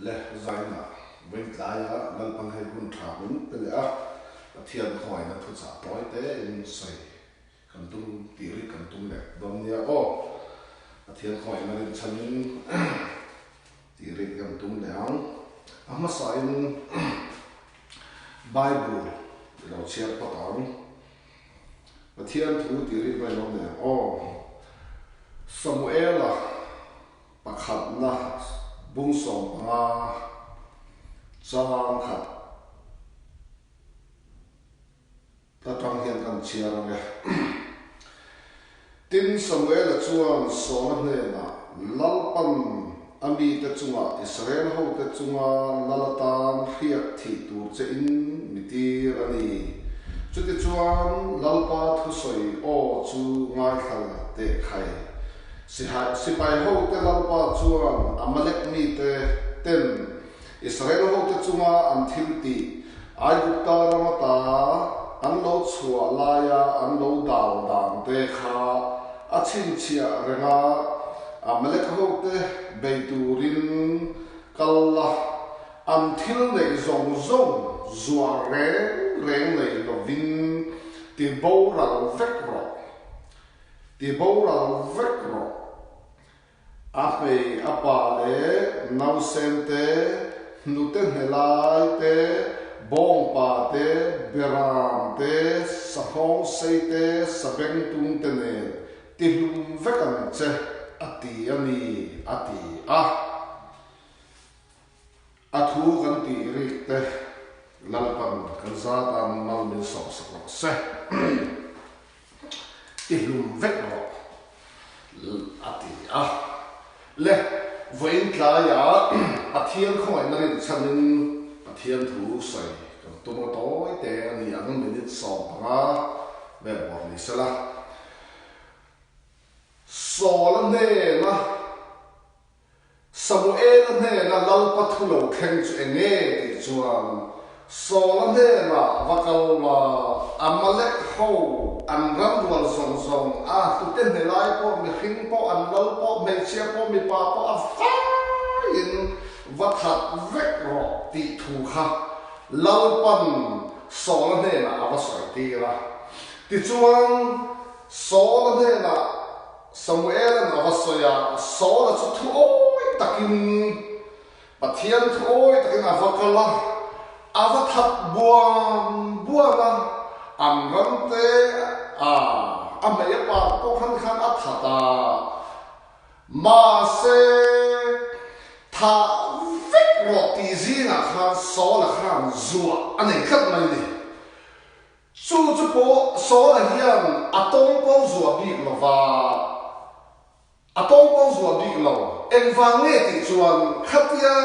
Le zaina vawiin tlaia Lalpan hei hun tha min pe leh a, Pathian khawngaihna thuchah tawi te in sawi kan tum tih rik kan tum leh dawn nia aw. Pathian khawngaihna rinchhanin tih rik kan tum leh ang. A hmasain Bible i lo chhiar phawt ang. Pathian thu tih rik mai lo nen aw. Samuela pakhatna bung 15 chang khat atang hian kan chhiar ang e. Tin, Samuela chuan Saula hnenah, Lalpan a mite chungah Israel hote chunga lal atan hriak thih tur che in mi tir a ni. Chutichuan Lalpa thusawi aw chu ngaithla teh khai. Sipai hote Lalpa chuan Amalek mite ten Israel hote chunga an thil tih, Aigupta ram ata an lo chhuah laia an lo dal dan te kha a chhinchhiah reng a, Amalek hote bei turin kal la, an thil neih zawng zawng zuah reng reng nei lovin ti boral vek rawh, ti boral vek rawh. A hmei a pa leh nausen te, hnute hnelai te, bawngpa te, beram te, sahawng sei te, sabengtung te nen tihlum vek ang che, a ti a ni, a ti a. A thu kan tih rik te Lalpan kan zat a mal min sawhsak rawh se. I hlum vek rawh a ti a. Le, vawiin tlaiah Pathian khawngaihna rinchhanin Pathian thu sawi kan tum a tawi te a ni ang minute 15 vel bawr ni sela. Sawl a hnena. Samuela hnena Lalpa thu lo thleng chu eng nge tih chuan Saula hnenah va kal la, Amalek ho an ram rual zawng zawng a hlute hnelai pawh, mihring pawh, an lal pawh, hmeichhia pawh, mipa pawh a vaiin va that vek rawh tih thu kha Lalpan Saula hnenah a va sawi tir a. Tichuan Saula hnenah Samuela'n a va sawi a, Saula chu thu awi takin, Pathian thu awi takin a va kal a, a va that buan buan a, an ram te a a hmei a par pawh khan khan a that a, mahse thah vek rawh tih zingah khan Saula khan zuah a nei tlat mai ni. Chu chu pawh Saula hian a tawng pawh zuah bik lo va, a tawng pawh zuah bik lo. Engvang nge tih chuan khatia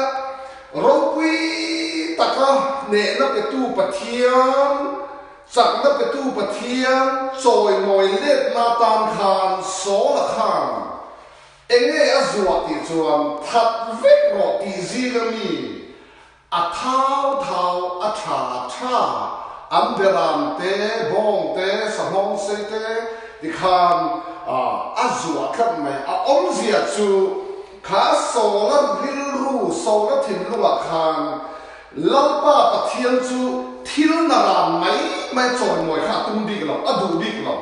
ropui taka hnehna petu Pathian, chakna petu Pathian chawimawi letna atan khan Saula khan enge a zuah tih chuan that vek rawh tih zinga mi A thau thau, a tha tha, an beram te, bawng te, sahmawng sei te tikhan a zuah tlat mai. A awmzia chu kha Sawla rilru, Sawla thinlungah khan Lalpa Pathian chu thil naran mai mai chawimawi kha a tum bik lo, a duh bik lo.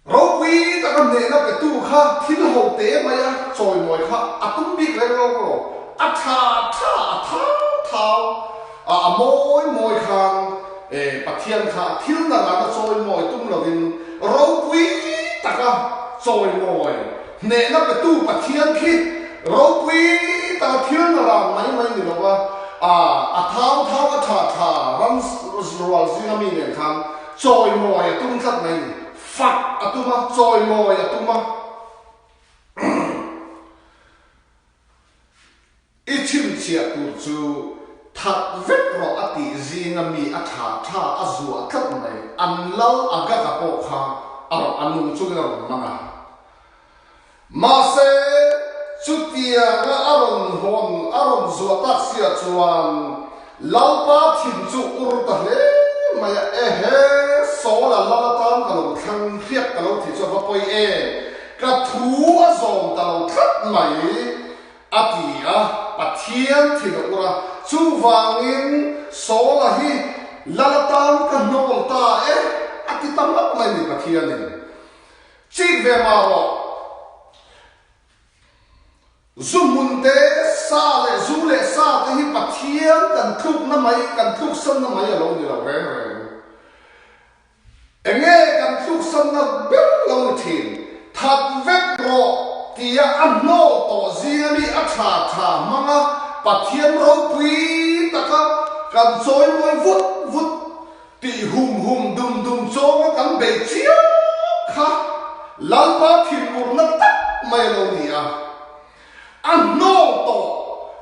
Ropui taka hnehna petu kha thil ho te mai a chawimawi kha a tum bik reng lo maw? A tha tha, a thau thau, a a mawi mawi khan e Pathian kha thil nalana chawimawi tum lovin ropui taka chawimawi hnehna petu Pathian khi ropui taka thil naran mai mai ni lova a a thau thau, a tha tha ram rual zinga mi nen khan Chawimawi a tum tlat mai ni. Fak a tum a, chawimawi a tum a. I chhinchhiah tur chu that vek rawh a tih zinga mi a tha tha a zuah tlat mai. An lal Agaga pawh kha a rawn a nung chungin a rawn man a. Mahse, chutianga a rawn hawn, a rawn zuah tak sia chuan Lalpa thin chu ur ta hle mai a, Ehe, Saula lal atan ka lo thlang hriat ka lo thih chu a va pawi em, ka thu a zawm ta lo tlat mai, a ti Pathian thin a ur a, chuvangin Saula hi lal atan ka hnawl ta e a ti ta ngawt mai ni Pathianin. Chik ve mah rawh. Zu hmun te, sa leh zu leh sa te hi Pathian kan tlukna mai, kan tluksanna mai a lo ni lo reng reng. Enge kan tluksanna ber lo ni thin? That vek rawh tia a hnawl tawh zinga mi a tha tha hmanga Pathian ropui taka kan chawimawi vut vut tih hum hum dum dum chawnga kan bei chiam kha Lalpa thinurna tak mai a lo ni a. A hnawl tawh,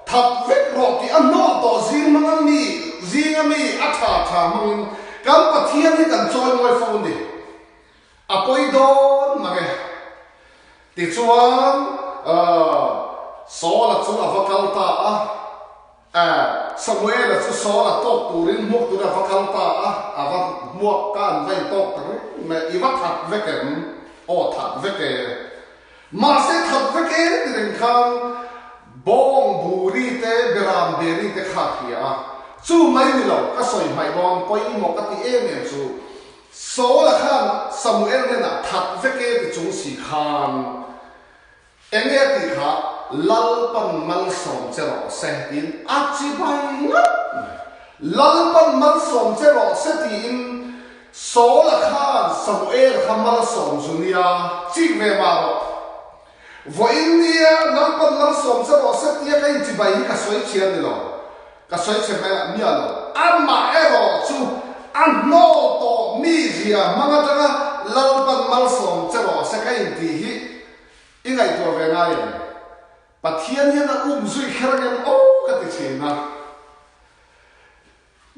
that vek rawh tih a hnawl tawh zing hmanga mi, zinga mi a tha tha hmangin kan Pathian hi kan chawimawi fo ni. A pawi dawn mang e. Tichuan, Saula chu a va kal ta a, Samuela chu Saula tawk turin hmuak turin a va kal ta a, a va hmuak ka an va intawk ta reng mai, i va that vek em? Aw that vek e. Mahse that vek e ti reng khan bawng buri te beram beri te kha a hria a, chu mai ni lo ka sawi hmaih dawn pawimawh ka ti em em chu Saula khan Samuel hnenah that vek e ti chung si khan enge a tih kha Lalpan malsawm che rawh se tiin a chibai ngat mai. Lalpan malsawm che rawh se tiin Saula khan Samuel kha malsawm zu nia chik ve mah rawh. Vawiin nia Lalpan malsawm che rawh se tia ka inchibai hi ka sawi chhia ni lo. Ka sawi chhe mai ah miah lo. Amah erawh chu a hnawl tawh mi zia hmang atanga Lalpan malsawm che rawh se ka intih hi i ngaihtuah ve ngai em? Pathian hian a um zui kher angem aw ka ti thin a.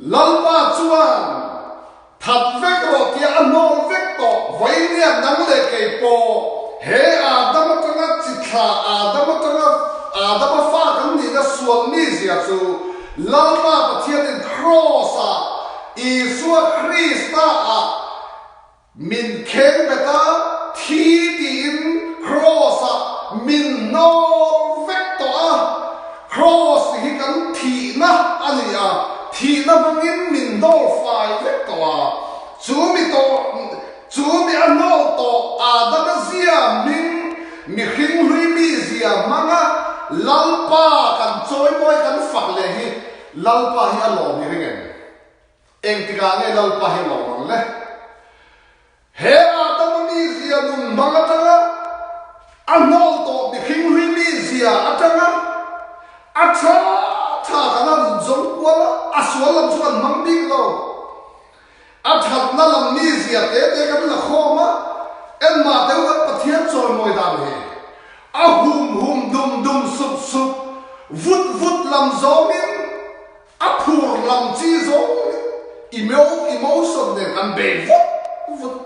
Lalpa chuan that vek rawh tia a hnawl vek tawh vawinia nang leh kei pawh he Adam atanga chi thla Adam atanga Adama fa kan nihna sual mizia chu Lalpa Pathianin Kraws-ah Isua Krista-ah Min kheng bet a, thi tiin Kraws-ah min hnawl vek tawh a. Kraws hi kan thihna a ni a, thihna hmangin min hnawl fai vek tawh a. Chu mi tawh, chu mi a hnawl tawh Adama zia hming, mihring hlui mi zia hmanga Lalpa kan chawimawi kan fak leh hi Lalpa hi a lawm i ring em? Engtikah nge Lalpa hi lo ang le? He Adama mizia nun hmang atanga a hnawl tawh mihring hlui mizia atanga a tha tha kan han zawng kual a, a sual lam chu kan hmang bik lo. A thatna lam mizia te te kan la khawm a, enmah deuh kan Pathian chawimawi dan hi a hum hum dum dum sup sup vut vut lam zawngin A phur lam chi zawng in emotion nen kan bei vut vut.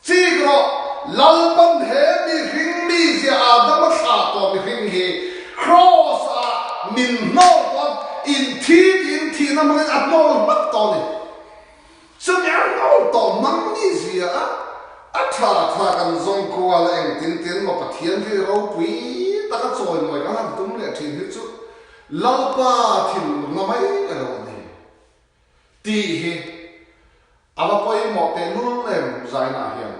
Chik rawh, Lalpan he mihring mizia Adama thlah tawh mihring hi Kraws ah min hnawl tawh a, in thi tiin thihna hmangin a hnawl hmak tawh a ni. Chumi a hnawl tawh hmang mizia a a tha tha kan zawng kual a engtin tin maw Pathian hi ropui taka chawimawi kan han tum leh thin hi chu Lalpa thinurna mai a lo ni tih hi a va pawimawh tehlul em zainah hian.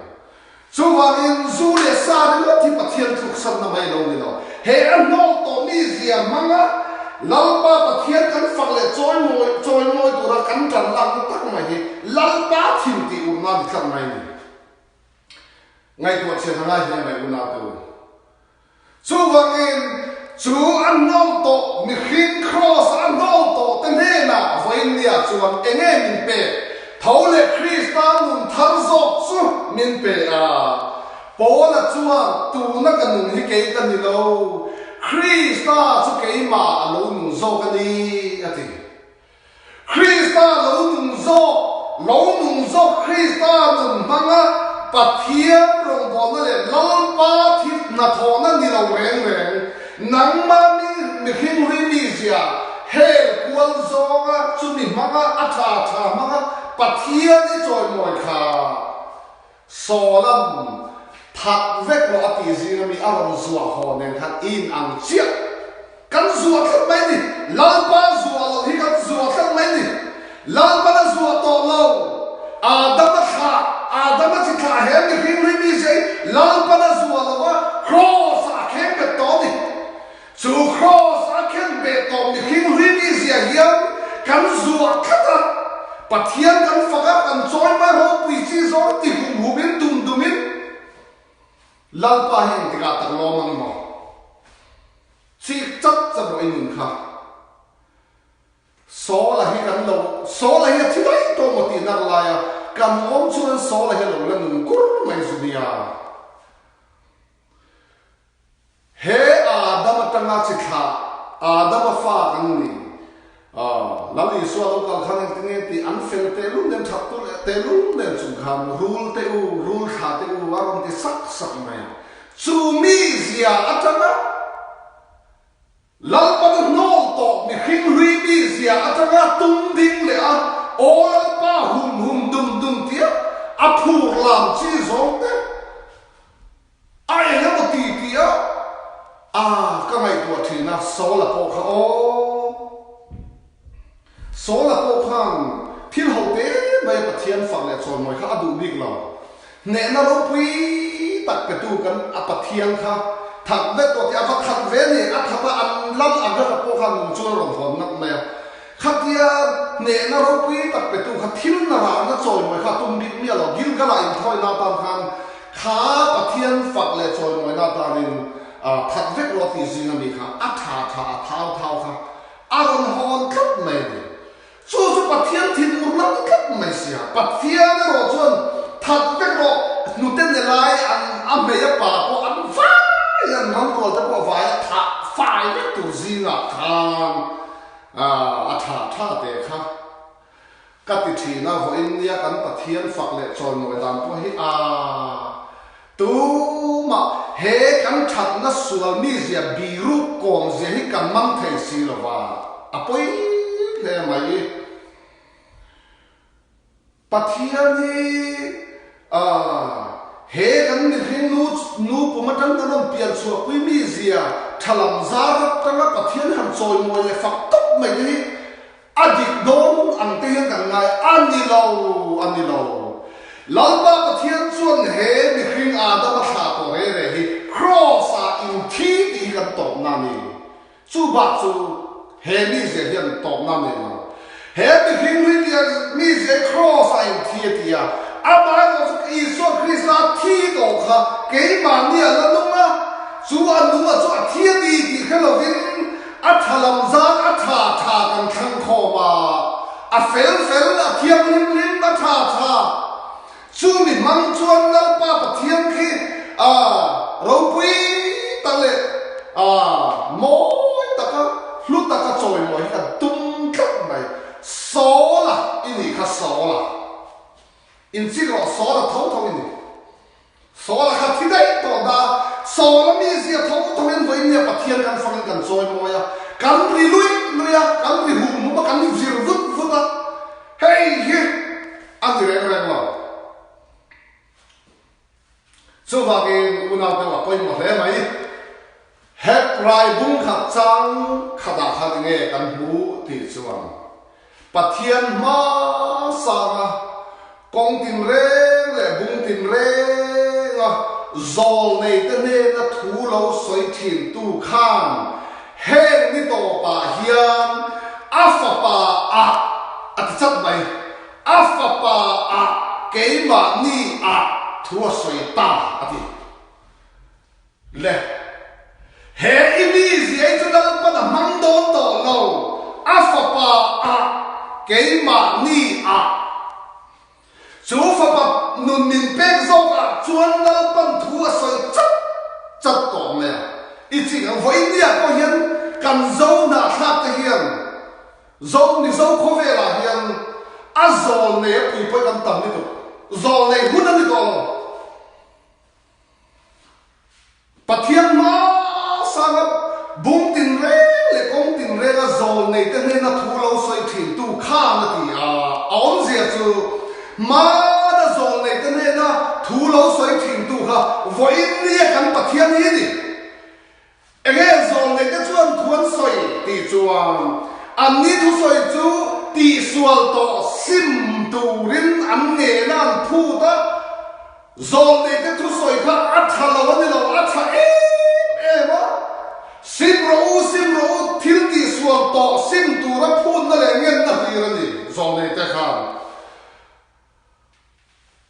Chuvangin zu leh sa ringawt hi Pathian tluksanna mai lo ni lo. He a hnawl tawh mi zia hmanga Lalpa Pathian kan fak leh chawimawi chawimawi tura kan tan lakna tak mai hi Lalpa thin tih urna ni tlat mai ni. Ngaihtuah chhiat a ngai hle mai unau te u. Chuvangin, chu a hnawl tawh mihring Kraws a hnawl tawh te hnenah vawiinniah chuan enge min pek? Tho leh Krista nun thar zawk chu min pe a. Paula chuan, Tuna ka nun hi kei ka ni lo, Krista chu keimah a lo nun zawk a ni, a ti. Krista lo nung zawk, lo nung zawk Krista nun hmanga Pathian rawngbawlna leh Lalpa thil hnathawhna ni lo reng reng, nangma mi mihring hlui mizia hel kual zawnga chumi hmanga a tha tha hmanga Pathian i chawimawi kha Sawlan that vek rawh a tih zinga mi a rawn zuah haw nen khan i in ang chiah. Kan zuah tlat mai ni. Chu Kraws a khenbeh tawh mihring hlui mizia hian kan zuah tlat a, Pathian kan fak a, kan chawi mai ropui chi zawng ti hum humin dum dumin Lalpa hi engtikah tak lawm ang maw? Chik chat chat rawh i nun kha. Saula hi kan lo, Saula hi a thi daih tawh maw tih nak laia kan awm chuan Saula hi a lo la nun kur mai zu nia. He Adam atanga chi thlah, Adama fa kan ni. Lal Isua lo kal khan engtin nge tih an fel tehlul nen, that tehlul nen chung khan rul teh u, rul thla teh u a rawn ti sak sak mai a. Chu mizia atanga Lalpan a hnawl tawh mihring hlui mizia atanga tum ding leh a, Aw Lalpa hum hum dum dum tia a phur lam chi zawng te, A eng emaw ti tih a, a ka ngaihtuah thin a, Saula pawh kha aw. Saula pawh khan thil ho te mai a Pathian fak leh chawimawi kha a duh bik lo. Hnehna ropui tak petu kan a Pathian kha that vek tawh tih a va that ve a ni. A that a, an lal Agag-a pawh khan nung chuan a rawn hawn ngat mai a. Khatia hnehna ropui tak petu kha thil na rahna chawimawi kha a tum bik miah lo. Gilgal-ah inthawina atan khan Kha Pathian fak leh chawimawina tanin that vek rawh tih zing ami kha a tha tha a thau thau kha a rawn hawn tlat mai a ni. Chu chu Pathian thinurna ni tlat mai sia. Pathian erawh chuan that vek rawh hnute ne lai an a hmei a pa pawh an vai an ramrual te pawh vai a thah fai vek tur zingah khan a tha tha te kha Ka ti thin a, vawiin nia kan Pathian fak leh chawimawi dan pawh hi a tumah he kan thatna sual mizia biruk kawmzia hi kan man thei si lo va, a pawi hle mai. Pathian hi a he kan mihring nu nu pum atang kan rawn pian chhuahpui mizia tha lam zar atanga Pathian han chawimawi leh fak tawp mai te hi A dik dawn ang te hian kan ngai a ni lo, a ni lo. Lalpa Pathian chuan he mihring Adama thlah tawh re re hi Kraws-ah in thi tih hi kan tawpna a ni. Chu bak chu he mizia hian tawpna a nei lo. He mihring hlui tia mizia hi Kraws-ah in thi a ti a, amaherawh chu Isua Krista a thi tawh kha keimahni a la nung a, chu a nung a chu a thi a ni tih hre lovin A tha lam zan a tha tha kan thlang khawm a, a fel fel, a thianghlim hlim, a tha tha. Chu mi hmang chuan Lalpa Pathian khi a ropui tak leh a mawi taka hlu taka chawimawi hi kan tum tlat mai. Sawla i nih kha Sawla. Inchik rawh Sawla tho tho i ni. Saula kha thi daih tawh dah a, Saula mizia tho tho in vawiin nia Pathian kan fangin kan chawi mawi a, kan ri luih luih a, kan ri hum hum a, kan vir vut vut a, hei hi a ni reng reng lo. Chuvangin unau deuh a pawimawh hle mai. Hebrai bung khat chang khatah khan enge kan hmu tih chuan Pathian hma sanga kawng tinreng leh bung tinrenga zawlneite hnena thu lo sawi thintu khan heng ni tawpah hian a fapa ah a ti chat mai, a fapa ah keimahni ah thu a sawi ta a ti. Le, he i mizia hi chu Lalpan a hmang dawn tawh lo, a fapa ah, keimahni ah. Chu fapa nun min pek zawk ah chuan Lalpan thu a sawi chat chat tawh mai a. I ching ang, vawiin ni ah pawh hian kan zo hnahthlak te hian, Zo Mizo khawvel ah hian a zawl nei a pui pawh hi kan tam lutuk, zawl nei hun a ni tawh lo. Pathian hmasanga bung tinreng leh kawng tinrenga zawlneite hnena thu lo sawi thintu khan a ti a, a awmzia chu hmana zawlneite hnena thu lo sawi thintu kha vawiin nia kan Pathian hi a ni. Enge zawlneite chuan thu an sawi tih chuan anni thusawi chu tihsual tawh sim turin an ngena an phut a, zawlneite thusawi kha a tha lo a ni lo, a tha em em a, sim rawh u. thil tihsual tawh sim tura phutna leh ngenna hlir a ni, zawlneite khan.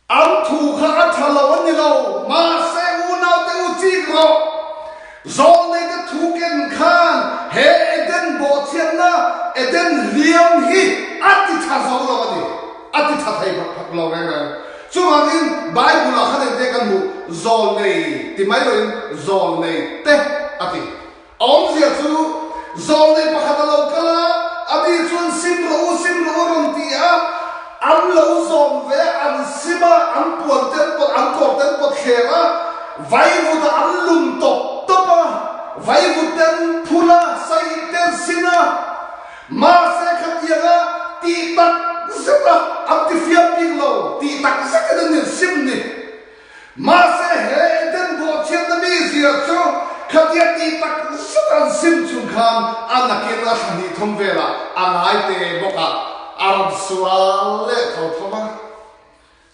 An thu kha a tha lo a ni lo, mahse unaute u chik rawh. Zawlneite thu ken khan he Eden bawhchhiatna, Eden hliam hi a ti tha zo lo a ni, a ti tha thei lo reng reng. Chuvangin Bible-ah khan engte kan hmuh, zawlnei ti mai loin zawlneite a ti. A awmzia chu, zawlnei pakhat a lo kal a, a mi chuan sim rawh u, sim rawh u a rawn ti a, an lo zawm ve a, an sim a, an puan te an pawt, an kawr te an pawt thler a, vaivut ah an lum tawp tawp a, vaivut te an phul a, sai te an sin a, mahse khatianga tih tak zet a an ti fiam bik lo, tih tak zetin an insim ni. Mahse he Eden bawhchhiatna mizia chu khatia tih tak zet an sim chung khan a nakin a thla hnih thum velah a ngai te bawk a, a rawn sual leh tho thawm a.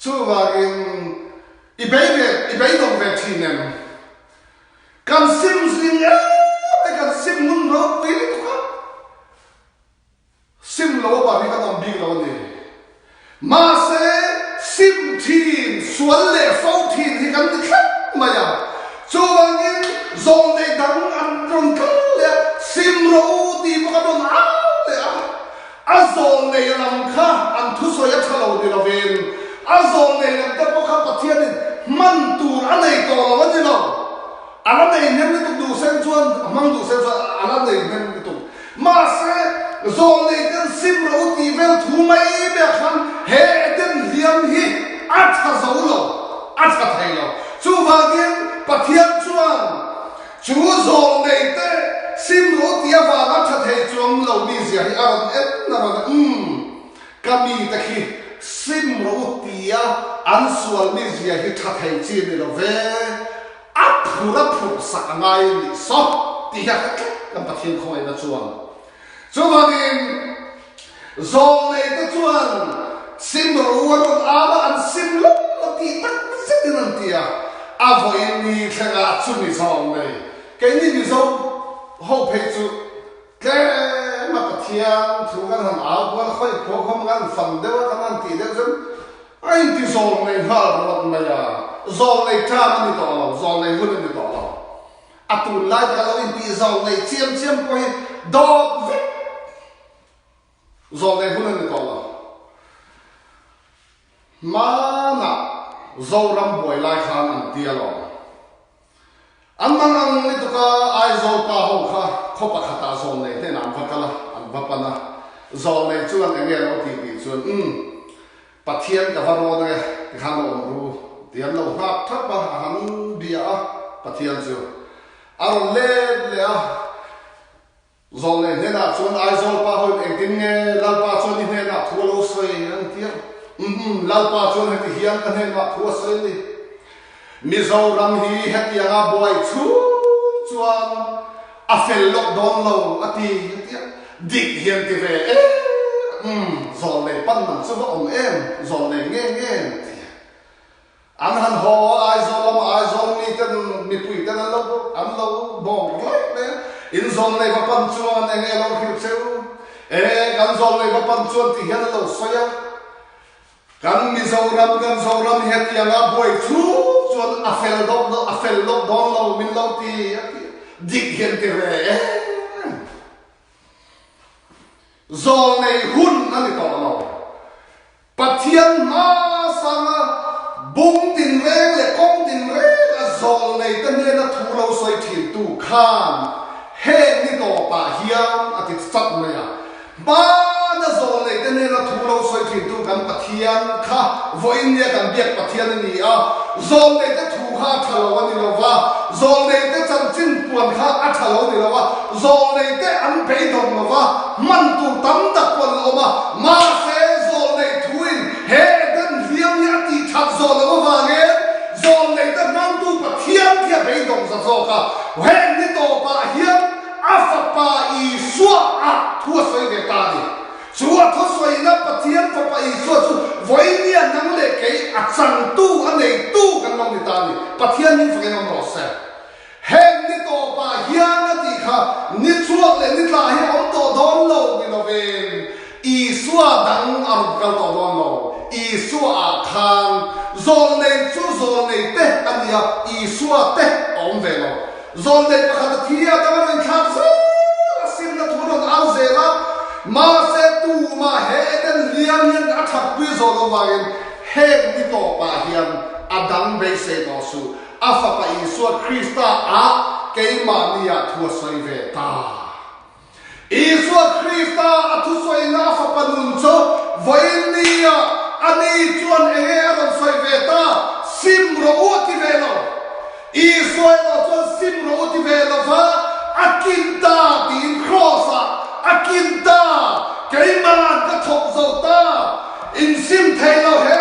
Chuvangin i bei ve, i beidawng ve thin em? Kan sim zing em mai, kan sim ngun ropui lutuk a. Sim lo avang hi kan awm bik lo a ni. Mahse, sim thin, sual leh fo thin hi kan ni thleng mai a. Chuvangin, zawlnei dang an rawn kal leh a, sim rawh u tih pawh kan rawn au leh a. A zawlnei lam kha an thusawi a tha lo ni lovin, a zawlnei lam te pawh kha Pathianin hman tur a nei tawh lo a ni lo. A la nei hnem lutuk duh sen chuan, a hmang duh sen chuan a la nei hnem lutuk. Mahse, zawlnei ten sim rawh u tih vel thu mai mai ah khan he Eden hliam hi a tha zo lo, a tha thei lo. Chuvangin Pathian chuan chu zawlnei te sim rawh u tih avanga tha thei chuang lo mi zia hi a rawn en a rawn a, Umm, ka mi te khi sim rawh u tia an sual mi zia hi tha thei chi ni lo ve. A phur a phurh sak a ngai a nih saw tih hi a hre tlat kan Pathian khawngaihna chuan. Chuvangin zawlneite chuan sim ro a rawn au a, an sim lo lo tih tak zetin an ti a, a vawiin ni thlengah chumi zawlnei keini Mizo ho phei chu tlem a Pathian thu kan han au kual khawi khuau khawm kan fan deuh a, kan han tih deuh chuan A inti zawlnei nghal rawt mai a, zawlnei ṭam a ni tawh lo, zawlnei hun a ni tawh lo. A tunlai taka lo intih zawlnei chiam chiam pawh hi dawt vek zawlnei hun a ni tawh lo. Hmanah Zoram buai lai khan an ti alawm. An mang ang lutuk a, Aizawl pa ho kha khaw pakhatah zawlnei hnenah an va kal a, an va pan a. Zawlnei chuan eng nge a lo tih tih chuan, Umm, Pathian ka va rawn ange, tikhan lo awm ru, tih an lo nghak thap a, a han bia a, Pathian chu a rawn let leh a. Zawlnei hnenah chuan Aizawl pa hoin engtin nge Lalpa chuan i hnenah thu a lo sawi an ti a. Umm, Lalpa chuan heti hian ka hnenah thu a sawi a ni. Mizoram hi hetianga buai chhung chuan a fel lawk dawn lo a ti a ti a. Dik hian ti ve em? Umm, zawlnei pan man chu va awm em? Zawlnei nge nge an ti a. An han haw a, Aizawl lama Aizawl miten mipui ten an lo an lo bawng reng mai a, in zawlnei va pan chuan eng nge lo hrilh che u? E, kan zawlnei va pan chuan tih hian an lo sawi a, kan Mizoram kan Zoram hetianga buai chhung chuan a fel dawk a fel lawk dawn lo min lo ti a ti a, dik hian ti ve em? Zawlnei hun a ni tawh lo. Pathian hmasanga bung tinreng leh kawng tinreng a zawlneite hnena thu lo sawi thintu khan heng ni tawpah hian a ti chat mai a. Hmana zawlneite hnena thu lo sawi thintu kan Pathian kha vawiin nia kan biak Pathian a ni a, zawlneite thu kha a tha lo a ni lo va, zawlneite chanchin puan kha a tha lo a ni lo va, zawlneite an beidawng lo va, Hman tur tam tak pawh an la awm a, mahse zawlneih thuin he Eden hliam hi a tih that zawh loh avangin zawlneihte hmangtu Pathian khi a beidawng za zawk a, heng ni tawpah hian a Fapa Isua ah thu a sawi ve ta a ni. Chu a thusawina Pathian Fapa Isua chu vawinia nang leh kei a changtu, a neitu kan lo ni ta a ni. Pathian hming fakin awm rawh se. Heng ni tawpah hian a tih kha ni chhuak leh ni tla hi a awm tawh dawn lo ni lovin Isua dang a rawn kal tawh dawn lo. Isua ah khan zawlnei chu zawlnei te a ni a, Isua te a awm ve lo. Zawlnei pakhat a thi a, dang a rawn inthlak zel a, simna thu a rawn au zel a, mahse tumah he Eden hliam hian a thatpui zawh loh vangin heng ni tawpah hian a dang beisei tawh suh. A Fapa Isua Krista ah keimahni ah thu a sawi ve ta. Isua Krista a thusawina a Fapa nun chu vawiin nia ani chuan enge a rawn sawi ve ta? Sim rawh u a ti ve lo. Isua erawh chuan sim rawh u ti ve lo va, a kin ta tiin kraws ah a kin ta, keima'n ka thawk zo ta, in sim thei lo he.